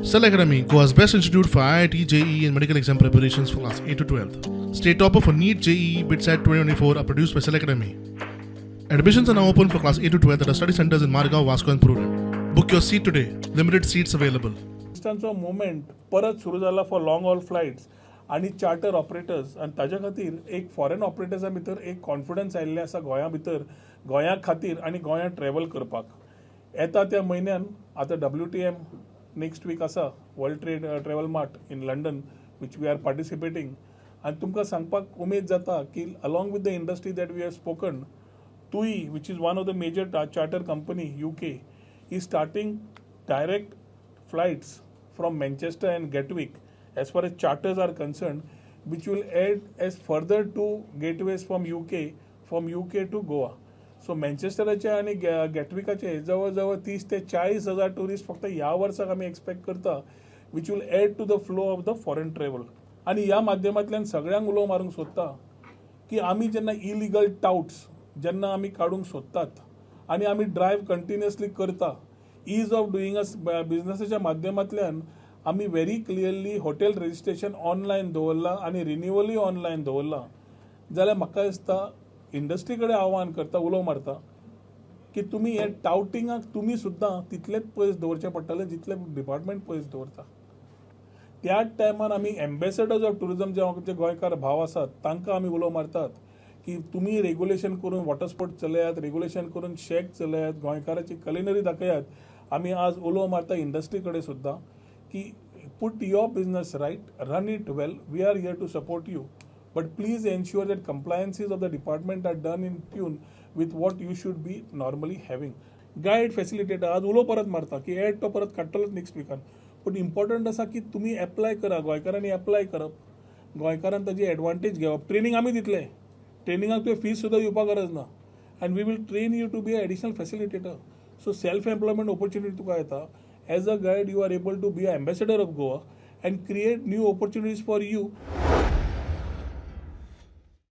Cell Academy, Goa's best institute for IIT, JEE, and medical exam preparations for class 8 to 12. State topper for NEET, JEE, BITSAT 2024 are produced by Cell Academy. Admissions are now open for class 8 to 12 at our study centers in Margao, Vasco, and Prudent. Book your seat today. Limited seats available. टुरिस्टांचो movement परत सुरू जाला for long haul flights आनी charter operators आनी ताज्या खातीर एक foreign ऑपरेटर्सा भितर एक कॉन्फिडन्स आयिल्लें आसा गोंया भितर, गोंया खातीर आनी गोंयांत ट्रॅवल करपाक. येता त्या म्हयन्यान आतां WTM next week आसा, World Trade Travel Mart in London, which we are participating. आनी तुमकां सांगपाक उमेद जाता की along with the industry that we have spoken, TUI, which is one of the major charter company UK, is starting direct flights from Manchester and Gatwick as far as charters are concerned, which will add as further two gateways from UK to Goa. So मँचेस्टराचे आनी गॅटविकाचे जवळ जवळ 30 ते 40 हजार tourist फक्त ह्या वर्साक आमी expect करता, which will add to the flow of the foreign travel. आनी ह्या माध्यमांतल्यान सगळ्यांक उलो मारूंक सोदता की आमी जेन्ना इलिगल टाउट्स जेन्ना आमी काडूंक सोदतात आनी आमी ड्रायव्ह कंटिन्युअसली करता, is of doing अ बिजनसाच्या माध्यमांतल्यान आमी very clearly hotel registration online दवरलां आनी रिन्युअलूय ऑनलायन दवरलां, जाल्यार म्हाका दिसता इंडस्ट्री कडेन आव्हान करता, उलो मारता की तुमी हे टावटिंगाक तुमी सुद्दां तितलेच पयस दवरचें पडटलें जितलें डिपार्टमेंट पयस दवरता. त्याच टायमार आमी एम्बेसडर्स ऑफ टुरिजम, जे आमचे गोंयकार भाव आसात, तांकां आमी उलो मारतात की तुमी रेगुलेशन करून वॉटर स्पोर्ट चलयात, रेगुलेशन करून शॅक चलयात, गोंयकाराची कलिनरी दाखयात. आमी आज उलो मारता इंडस्ट्री कडेन सुद्दां की put your business right, run it well, we are here to support you, but please ensure that compliances of the department are done in tune with what you should be normally having. Guide facilitator आज उलो परत मारता की Adv तो परत काडटलोच next विकान, पूण important आसा की तुमी एप्लाय करा. गोंयकारांनी एप्लाय करप, गोंयकारान ताजी एडवांटेज घेवप. ट्रेनींग आमी दितले, ट्रेनिंगाक तुवें फीस सुद्दां दिवपाक गरज ना and we will train you to be a additional facilitator. So self employment opportunity तुका येता. As a guide, you are able to be a ambassador of Goa and create new opportunities for you.